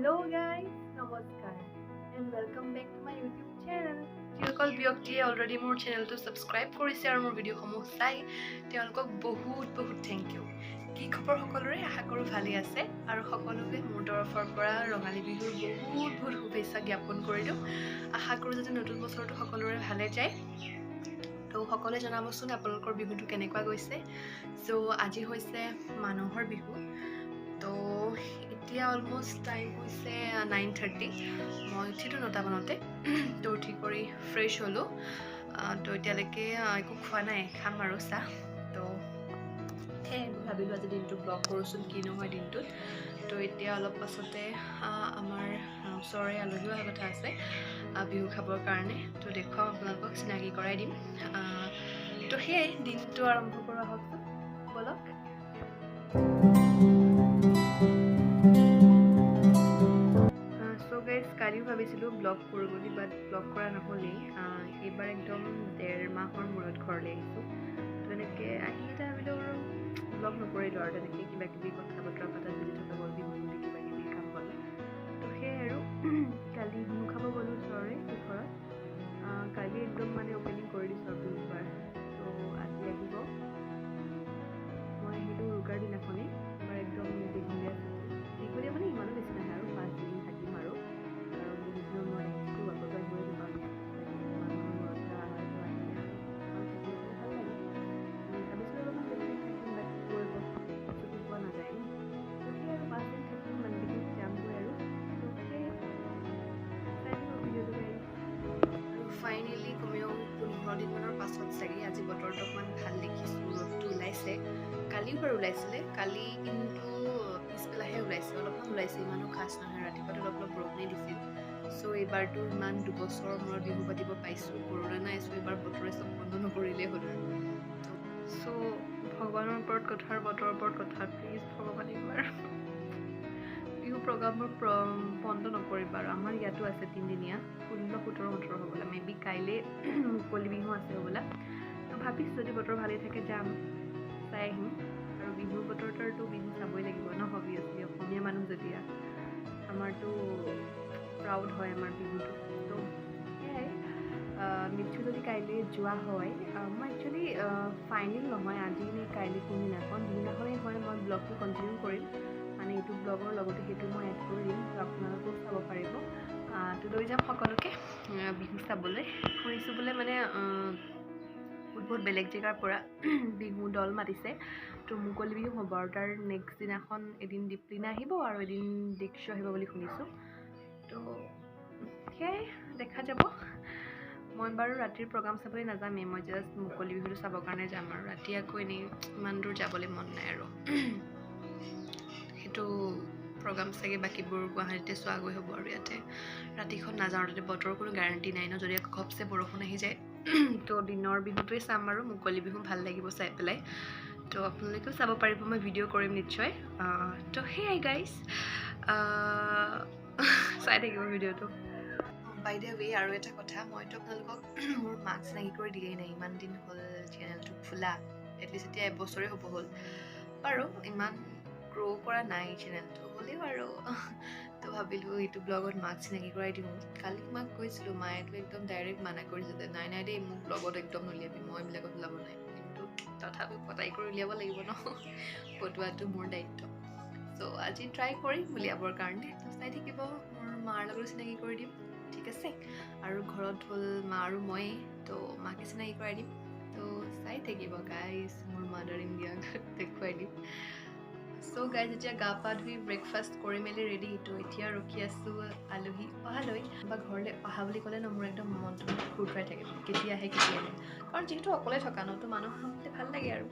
Hello guys, নমস্কাৰ and welcome back to my YouTube channel. যিসকল ব্যক্তিয়ে অলৰেডি মোৰ চেনেলটো ছাবস্ক্ৰাইব কৰিছে আৰু মোৰ ভিডিঅ'সমূহ চাই, তেওঁলোকক বহুত বহুত thank U. কি খবৰ সকলোৰে? আশা কৰোঁ ভালেই আছে আৰু সকলোকে মোৰ তৰফৰ পৰা ৰঙালী বিহুৰ বহুত বহুত শুভেচ্ছা জ্ঞাপন কৰিলোঁ। আশা কৰোঁ যাতে নতুন বছৰটো সকলোৰে ভালে যায়। তো সকলোৱে জনাবচোন আপোনালোকৰ বিহুটো কেনেকুৱা গৈছে। চ' আজি হৈছে মানুহৰ বিহু। তো এতিয়া অলমষ্ট টাইম হৈছে 9:30। মই উঠিলোঁ 9টামানতে। তো উঠি কৰি ফ্ৰেছ হ'লোঁ। তো এতিয়ালৈকে একো খোৱা নাই, খাম আৰু চাহ। তো সেয়াই ভাবিলোঁ আজি দিনটো ব্লগ কৰোঁচোন, কি নহয় দিনটোত। তো এতিয়া অলপ পাছতে আমাৰ ওচৰৰে আলহীও অহা কথা আছে বিহু খাবৰ কাৰণে। তো দেখুৱাম আপোনালোকক, চিনাকি কৰাই দিম। তো সেয়াই দিনটো আৰম্ভ কৰোঁ আহকচোন, ব'লক। চ' গাইজ, কালিও ভাবিছিলোঁ ব্লগ কৰোঁ বুলি, বাট ব্লগ কৰা নহ'লেই। এইবাৰ একদম 1.5 মাহৰ মূৰত ঘৰলৈ আহিছোঁ। তো এনেকৈ আহি এতিয়া ভাবিলোঁ আৰু ব্লগ নকৰিলোঁ আৰু তেনেকৈ কিবা কিবি কথা বতৰা পাতাত বিজি থকা গ'ল, বিহু বুলি কিবা কিবি কাম গ'ল। তো সেয়াই আৰু কালি বিহু খাব গ'লোঁ ওচৰৰে ঘৰত। কালি একদম মানে অ'পেনিং কৰি দিছোঁ আৰু বিহু খোৱাৰ। তো আজি আহিব, মই আহিলোঁ উৰুকাৰ দিনাখনেই। এবাৰ একদম দীঘলীয়া ছুটি, দীঘলীয়া মানে ইমানো বেছি নহয় আৰু 5 দিন থাকিম আৰু আৰু বহুত দিনৰ মূৰত আহিছোঁ, আগতো আহিবই নাপাওঁ ইয়াত, মানুহৰ মূৰত অহা হয়। তো আহিলে আৰু অকণ থাকিব ভাল লাগে। ভাবিছিলোঁ অলপমান বেছি দিন থাকিম, বাট কি কৰিব, ছুটি পোৱা নাযায় ন। তো সেই আৰু 5 দিন থাকিম, মানবেটিত যামগৈ আৰু। তো সেই চাই থাকিব ভিডিঅ'টো গাইজ। আৰু ফাইনেলি কমেও 15 দিনমানৰ পাছত চাগে আজি বতৰটো অকণমান ভাল দেখিছোঁ, ৰ'দটো ওলাইছে। কালিও বাৰু ওলাইছিলে, কালি কিন্তু পিছবেলাহে ওলাইছে, অলপমান ওলাইছে, ইমানো খাচ নহয়। ৰাতিপুৱাতো অলপ অলপ বৰষুণেই দিছিল। চ' এইবাৰতো ইমান 2 বছৰৰ মূৰত বিহু পাতিব পাইছোঁ, কৰোণা নাই। চ' এইবাৰ বতৰে চব বন্ধ নকৰিলেই হ'ল আৰু। চ' ভগৱানৰ ওপৰত কথা আৰু বতৰৰ ওপৰত কথা। প্লিজ ভগৱান, এইবাৰ বিহু প্ৰগ্ৰামবোৰ বন্ধ নকৰিবা। আৰু আমাৰ ইয়াতো আছে তিনিদিনীয়া, 16, 17, 18 হ'বলা। মে বি কাইলৈ মুকলি বিহু আছে হ'বলা। তো ভাবিছোঁ যদি বতৰ ভালেই থাকে যাম, চাই আহিম। আৰু বিহুৰ বতৰতো বিহু চাবই লাগিব ন, অভিয়াছলি অসমীয়া মানুহ যেতিয়া আমাৰতো প্ৰাউড হয় আমাৰ বিহুটো। তো সেয়াই, নিশ্চয় যদি কাইলৈ যোৱা হয়, মই একচুৱেলি ফাইনেল নহয়, আজি নে কাইলৈ কোনদিনাখন, যোনদিনাখনেই হয় মই ব্লগটো কণ্টিনিউ কৰিম। মানে এইটো ব্লগৰ লগতে সেইটো মই এড কৰি দিম, তো আপোনালোকেও চাব পাৰিব। তো লৈ যাম সকলোকে বিহু চাবলৈ। শুনিছোঁ বোলে মানে বহুত বহুত বেলেগ জেগাৰ পৰা বিহু দল মাতিছে। তো মুকলি বিহু হ'ব আৰু তাৰ নেক্সট দিনাখন এদিন দীপলিনা আহিব আৰু এদিন দীক্ষু আহিব বুলি শুনিছোঁ। তো সেয়াই দেখা যাব। মই বাৰু ৰাতিৰ প্ৰগ্ৰাম চাবলৈ নাযামেই, মই জাষ্ট মুকলি বিহুটো চাবৰ কাৰণে যাম আৰু ৰাতি আকৌ এনেই ইমান দূৰ যাবলৈ মন নাই। আৰু সেইটো প্ৰগ্ৰাম চাগে বাকীবোৰ গুৱাহাটীতে চোৱাগৈ হ'ব আৰু ইয়াতে ৰাতিখন নাযাওঁ। তাতে বতৰৰ কোনো গেৰাণ্টি নাই ন, যদি আকৌ ঘপচে বৰষুণ আহি যায়। তো দিনৰ বিহুটোৱে চাম আৰু মুকলি বিহু ভাল লাগিব চাই পেলাই। তো আপোনালোকেও চাব পাৰিব, মই ভিডিঅ' কৰিম নিশ্চয়। তো সেয়াই গাইজ, চাই থাকিব ভিডিঅ'টো। বাই the ৱে, আৰু এটা কথা, মইতো আপোনালোকক মোৰ মাক চিনাকি কৰি দিয়েই নাই। ইমান দিন হ'ল চেনেলটো খোলা, এটলিষ্ট এতিয়া এবছৰেই হ'ব হ'ল বাৰু, ইমান গ্ৰ' কৰা নাই চেনেলটো হ'লেও আৰু। তো ভাবিলোঁ এইটো ব্লগত মাক চিনাকি কৰাই দিওঁ। কালি মাক কৈছিলোঁ, মায়েতো একদম ডাইৰেক্ট মানা কৰিছে যে নাই নাই দেই, মোক ব্লগত একদম নুলিয়াবি, মই এইবিলাকত ওলাব নাই। কিন্তু তথাপিও পটাই কৰি উলিয়াব লাগিব ন, পটোৱাটো মোৰ দায়িত্ব। চ' আজি ট্ৰাই কৰিম উলিয়াবৰ কাৰণে। তো চাই থাকিব, মোৰ মাৰ লগতো চিনাকি কৰি দিম, ঠিক আছে? আৰু ঘৰত হ'ল মা আৰু ময়েই, তো মাকে চিনাকি কৰাই দিম। তো চাই থাকিব গাইজ, মোৰ মাদাৰ ইণ্ডিয়াক দেখুৱাই দিম। চ' গাইজ, এতিয়া গা পা ধুই ব্ৰেকফাষ্ট কৰি মেলি ৰেডি। তো এতিয়া ৰখি আছোঁ আলহী অহালৈ। বা ঘৰলৈ অহা বুলি ক'লে ন মোৰ একদম মনটো খুৰখুৰাই থাকে, কেতিয়া আহে কেতিয়া আহে। কাৰণ যিহেতু অকলে থকা ন, তো মানুহ অহা ভাল লাগে আৰু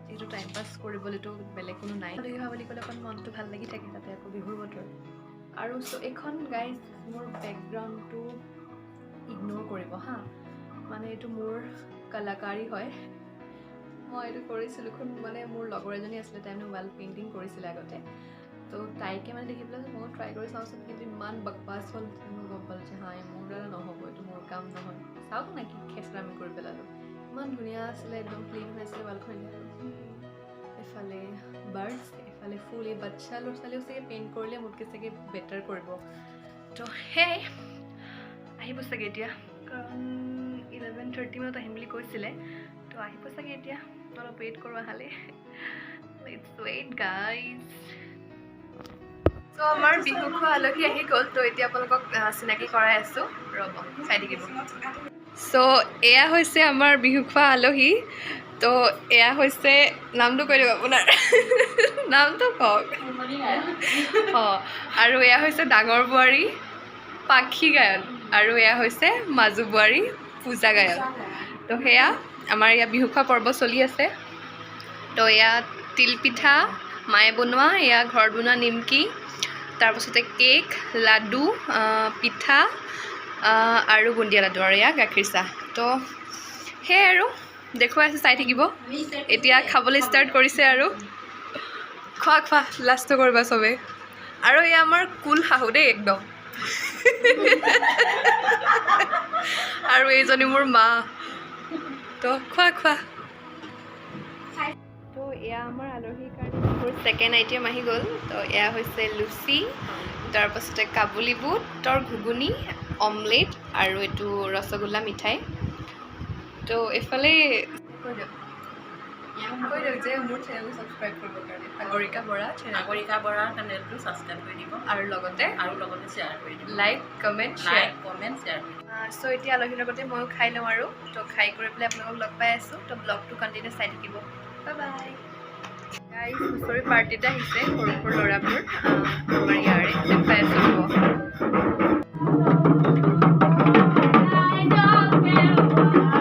যিহেতু টাইম পাছ কৰিবলৈতো বেলেগ কোনো নাই, আলহী অহা বুলি ক'লে অকণ মনটো ভাল লাগি থাকে, তাতে আকৌ বিহুৰ বতৰ আৰু। চ' এইখন গাইজ, মোৰ বেকগ্ৰাউণ্ডটো ইগন'ৰ কৰিব হা, মানে এইটো মোৰ কলাকাৰী হয়। মই এইটো কৰিছিলোঁ খুব, মানে মোৰ লগৰ এজনী আছিলে, তাই মানে ৱাল পেইণ্টিং কৰিছিলে আগতে। তো তাইকে মানে দেখি পেলাই ময়ো ট্ৰাই কৰি চাওঁচোন, কিন্তু ইমান বকবাছ হ'ল, মই গম পালোঁ যে হা, মোৰ দ্বাৰা নহ'ব, এইটো মোৰ কাম নহয়। চাওক না কি খেচৰামি কৰি পেলালোঁ। ইমান ধুনীয়া আছিলে, একদম ক্লিন হৈ আছিলে ৱালখন। এফালে বাৰ্ডছ, এফালে এইফালে ফুল। এই বাচ্ছা ল'ৰা ছোৱালীও চাগে পেইণ্ট কৰিলে মোতকৈ চাগে বেটাৰ কৰিব। তো সেয়াই, আহিব চাগে এতিয়া, কাৰণ 11:30 মানত আহিম বুলি কৈছিলে। তো আহিব চাগে এতিয়া, অলপ ৱেইট কৰোঁ আহালে। Let's wait guys. চ' আমাৰ বিহু খোৱা আলহী আহি গ'ল। তো এতিয়া আপোনালোকক চিনাকি কৰাই আছোঁ, ৰ'ব, চাই থাকিব। চ' এয়া হৈছে আমাৰ বিহু খোৱা আলহী। তো এয়া হৈছে, নামটো কৈ দিয়ক, আপোনাৰ নামটো কওক। অঁ, আৰু এয়া হৈছে ডাঙৰ বোৱাৰী পাখি গায়ন আৰু এয়া হৈছে মাজু বোৱাৰী পূজা গায়ন। তো সেয়া আমাৰ ইয়াত বিহু খোৱা পৰ্ব চলি আছে। তো এয়া তিলপিঠা মায়ে বনোৱা, এয়া ঘৰত বনোৱা নিমকি, তাৰপাছতে কেক, লাডু, পিঠা আৰু বুন্দিয়া লাডু আৰু এয়া গাখীৰ চাহ। তো সেয়াই আৰু দেখুৱাই আছোঁ, চাই থাকিব। এতিয়া খাবলৈ ষ্টাৰ্ট কৰিছে আৰু খোৱা খোৱা, লাজ নকৰিবা চবেই। আৰু এয়া আমাৰ কুল শাহু দেই একদম, আৰু এইজনী মোৰ মা। তো খোৱা খোৱা। তো এয়া আমাৰ আলহীৰ কাৰণে বিহুৰ ছেকেণ্ড আইটেম আহি গ'ল। তো এয়া হৈছে লুচি, তাৰপাছতে কাবুলী বুটৰ ঘুগুনি, অমলেট আৰু এইটো ৰসগোল্লা মিঠাই। তো এইফালে কৈ দিয়ক, কৈ দিয়ক যে মোৰ চেনেলটো ছাবস্ক্ৰাইব কৰিবৰ কাৰণে, সাগৰিকা বৰা চেনেল। সাগৰিকা বৰা চেনেলটো ছাবস্ক্ৰাইব কৰি দিব। আৰু লগতে শ্বেয়াৰ কৰি দিব। Like, comment, share. Like, comment, share কৰি দিব। চ' এতিয়া আলহীৰ লগতে ময়ো খাই লওঁ আৰু তো খাই কৰি পেলাই আপোনালোকক লগ পাই আছোঁ। তো ব্লগটো কণ্টিনিউ চাই থাকিব। Bye bye guys. হুঁচৰি পাৰ্টিতে আহিছে সৰু সৰু ল'ৰাবোৰ, আমাৰ ইয়াৰে, দেখুৱাই আছোঁ ৰ'ব।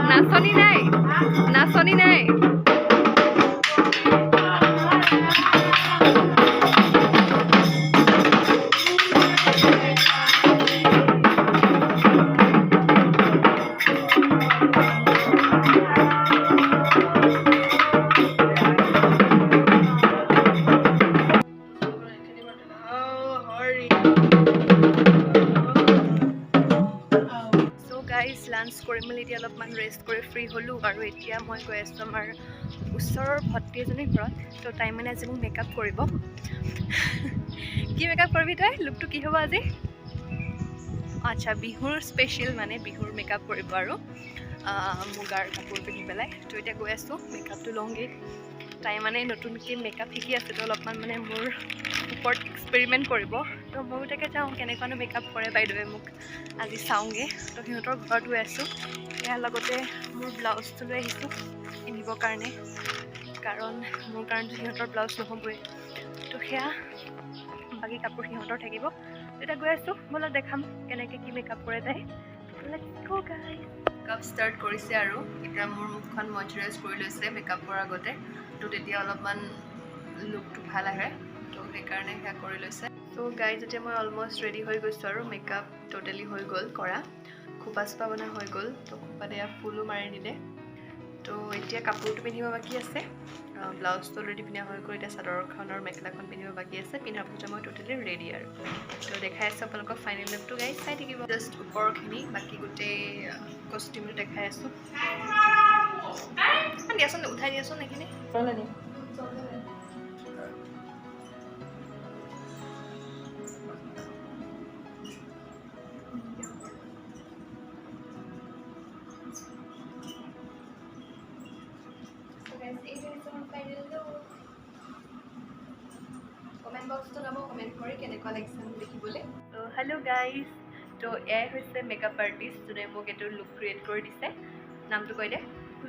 নাচনী নাই, নাচনী নাই। চ' গাইজ, লাঞ্চ কৰি মেলি এতিয়া অলপমান ৰেষ্ট কৰি ফ্ৰী হ'লোঁ আৰু এতিয়া মই গৈ আছোঁ আমাৰ ওচৰৰ ভণ্টি এজনীৰ ঘৰত। তো তাই মানে আজি মোক মেকআপ কৰিব। কি মেকআপ কৰিবি তই? লুকটো কি হ'ব আজি? আচ্ছা, বিহুৰ স্পেচিয়েল, মানে বিহুৰ মেকআপ কৰিব আৰু মুগাৰ কাপোৰ পিন্ধি পেলাই। তো এতিয়া গৈ আছোঁ, মেকআপটো লওঁগৈ। তাই মানে নতুনকৈ মেকআপ শিকি আছে, তো অলপমান মানে মোৰ ওপৰত এক্সপেৰিমেণ্ট কৰিব। তো ময়ো তাকে যাওঁ, কেনেকুৱানো মেকআপ কৰে বাইদেৱে মোক আজি চাওঁগৈ। তো সিহঁতৰ ঘৰত গৈ আছোঁ। ইয়াৰ লগতে মোৰ ব্লাউজটো লৈ আহিছোঁ পিন্ধিবৰ কাৰণে, কাৰণ মোৰ কাৰণেতো সিহঁতৰ ব্লাউজ নহ'বই। তো সেয়া বাকী কাপোৰ সিহঁতৰ থাকিব। এতিয়া গৈ আছোঁ, ব'লা দেখাম কেনেকৈ কি মেকআপ কৰে তাই। Let's go guys. Makeup start কৰিছে আৰু এতিয়া মোৰ মুখখন মইশ্চাৰাইজ কৰি লৈছে মেকআপ কৰাৰ আগতে, তো তেতিয়া অলপমান লুকটো ভাল আহে, তো সেইকাৰণে সেয়া কৰি লৈছে। চ' গাইজ, এতিয়া মই অলমষ্ট ৰেডি হৈ গৈছোঁ আৰু মেকআপ ট'টেলি হৈ গ'ল কৰা, খোপা চোপা বনা হৈ গ'ল। তো খোপাত এয়া ফুলো মাৰি দিলে। তো এতিয়া কাপোৰটো পিন্ধিব বাকী আছে, ব্লাউজটো অলৰেডি পিন্ধা হৈ গ'ল। এতিয়া চাদৰখনৰ মেখেলাখন পিন্ধিব বাকী আছে। পিন্ধাৰ পিছত মই ট'টেলি ৰেডি আৰু তো দেখাই আছোঁ আপোনালোকক ফাইনেল লুকটো। গাইজ, চাই থাকিব। জাষ্ট ওপৰখিনি, বাকী গোটেই কষ্টিউমটো দেখাই আছোঁ। দিয়াচোন, উঠাই দিয়াচোন এইখিনি। So guys, এইটো হৈছে মোৰ ফাইনেল লুক। কমেণ্ট বক্সত জনাব কমেণ্ট কৰি কেনেকুৱা লাগিছে মোক দেখিবলৈ। তো হেল্ল' গাইজ, তো এয়াই হৈছে মেকআপ আৰ্টিষ্ট যোনে মোক এইটো লুক ক্ৰিয়েট কৰি দিছে। নামটো কৈ দে।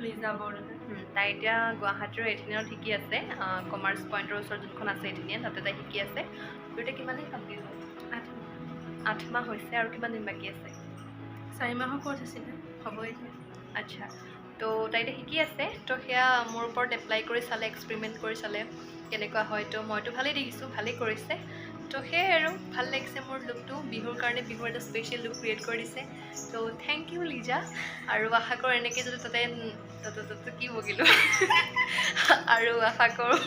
লিজা বৰদলৈ। তাই এতিয়া গুৱাহাটীৰ এথেনিয়ানত শিকি আছে, কমাৰ্চ পইণ্টৰ ওচৰত যোনখন আছে এথেনিয়ান, তাতে তাই শিকি আছে। তো এতিয়া কিমান দিন কমপ্লিট হ'ল? 8 মাহ হৈছে। আৰু কিমান দিন বাকী আছে? 4 মাহৰ কৰ্চ আছিলে, হ'ব এতিয়া। আচ্ছা, তো তাই এতিয়া শিকি আছে। তো সেয়া মোৰ ওপৰত এপ্লাই কৰি চালে, এক্সপেৰিমেণ্ট কৰি চালে কেনেকুৱা হয়। তো মইতো ভালেই দেখিছোঁ, ভালেই কৰিছে। তো সেয়াই আৰু ভাল লাগিছে মোৰ লুকটো বিহুৰ কাৰণে, বিহুৰ এটা স্পেচিয়েল লুক ক্ৰিয়েট কৰি দিছে। তো thank U Liza. আৰু আশা কৰোঁ এনেকৈ যদি তাতে তাতে তাতে কি বকিলোঁ, আৰু আশা কৰোঁ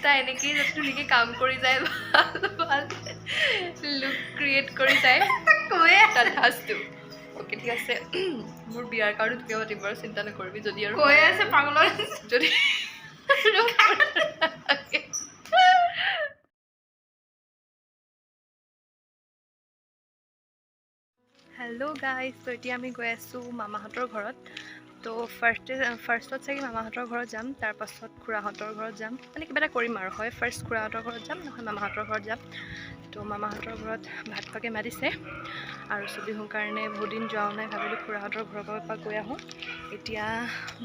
তাই এনেকেই যাতে ধুনীয়াকৈ কাম কৰি যায়, ভাল ভাল লুক ক্ৰিয়েট কৰি যায়। তথাস্তু। অ'কে, ঠিক আছে। মোৰ বিয়াৰ কাৰণে তোকে মাতিম বাৰু, চিন্তা নকৰিবি। যদি আৰু কৈ আছে পাগলৰ। যদি হেল্ল' গাইজ, তো এতিয়া আমি গৈ আছোঁ মামাহঁতৰ ঘৰত। তো ফাৰ্ষ্টত চাগে মামাহঁতৰ ঘৰত যাম, তাৰপাছত খুৰাহঁতৰ ঘৰত যাম, মানে কিবা এটা কৰিম আৰু। হয় ফাৰ্ষ্ট খুৰাহঁতৰ ঘৰত যাম, নহয় মামাহঁতৰ ঘৰত যাম। তো মামাহঁতৰ ঘৰত ভাত খোৱাকৈ মাতিছে আৰু বিহুৰ কাৰণে বহুত দিন যোৱাও নাই, ভাবিলোঁ খুৰাহঁতৰ ঘৰৰ পৰা এপাক গৈ আহোঁ। এতিয়া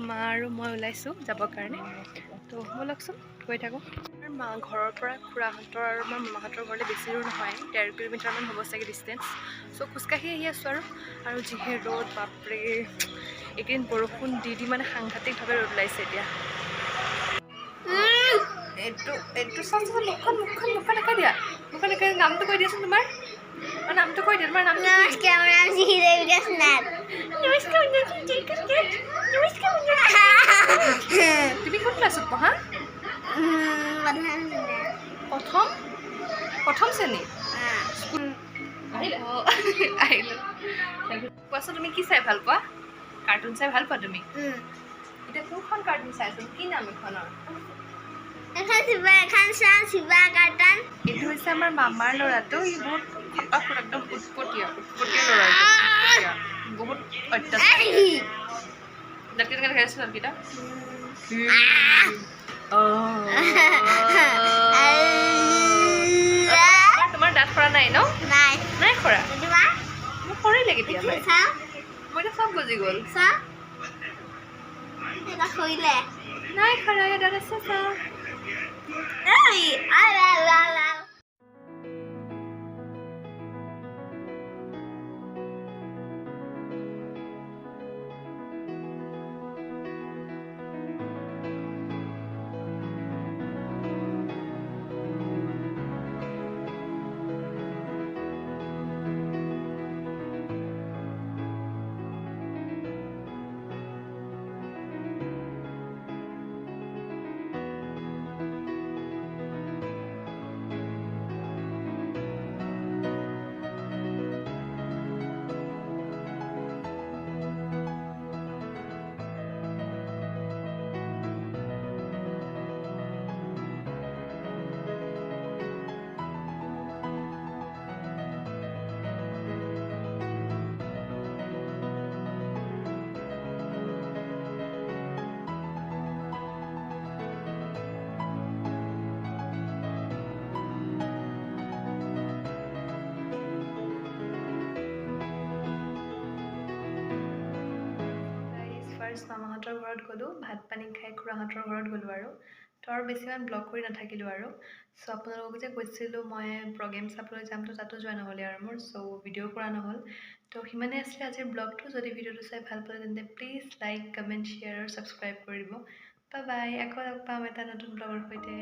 মা আৰু মই ওলাইছোঁ যাবৰ কাৰণে, তো ব'লকচোন গৈ থাকোঁ। মা ঘৰৰ পৰা খুৰাহঁতৰ আৰু আমাৰ মামাহঁতৰ ঘৰলৈ বেছি দূৰ নহয়, 1.5 কিলোমিটাৰমান হ'ব চাগে ডিষ্টেঞ্চ। চ' খোজকাঢ়ি আহি আছোঁ আৰু। আৰু যিহে ৰ'দ, বাপৰে, এইকেইদিন বৰষুণ দি দি মানে সাংঘাতিকভাৱে ৰ'দ ওলাইছে এতিয়া। এইটো এইটো চাচোন, মুখখন মুখখন মুখখন দেখাই দিয়া, মুখখন দেখাই। নামটো কৈ দিয়াচোন তোমাৰ, নামটো কৈ দিয়া, তোমাৰ নামটো। নমস্কাৰ, মোৰ নাম শ্ৰী নাথ। নমস্কাৰ। তুমি কোন ক্লাছত পঢ়া? প্ৰথম প্ৰথম শ্ৰেণী। স্কুল আহিলোঁ। কোৱাচোন তুমি কি চাই ভাল পোৱা? কাৰ্টুন চাই ভাল পোৱা তুমি? এতিয়া কোনখন কাৰ্টুন চাইছোন, কি নাম এইখনৰ? এইটো হৈছে আমাৰ মামাৰ ল'ৰাটো, ই বহুত খটাসুৰ, একদম উৎপতীয়া উৎপতীয়া ল'ৰা, বহুত অত্যাচাৰ। দাঁত কেনেকৈ দেখাইছো দাঁতকেইটা? তোমাৰ দাঁত সৰা নাই ন? নাই সৰা। মোৰ সৰিলে কেতিয়াবা, মই এতিয়া চব গজি গ'ল। নাই সৰা, দাঁত আছে চা। মামাহঁতৰ ঘৰত গ'লোঁ, ভাত পানী খাই খুৰাহঁতৰ ঘৰত গ'লোঁ আৰু। তো আৰু বেছি ইমান ব্লগ কৰি নাথাকিলোঁ আৰু। চ' আপোনালোকক যে কৈছিলোঁ মই প্ৰগ্ৰেম চাবলৈ যাম, তো তাতো যোৱা নহ'লে আৰু মোৰ, চ' ভিডিঅ' কৰা নহ'ল। তো সিমানেই আছিলে আজিৰ ব্লগটো। যদি ভিডিঅ'টো চাই ভাল পালে তেন্তে প্লিজ লাইক, কমেণ্ট, শ্বেয়াৰ আৰু ছাবস্ক্ৰাইব কৰি দিব। বাই বাই, আকৌ লগ পাম এটা নতুন ব্লগৰ সৈতে।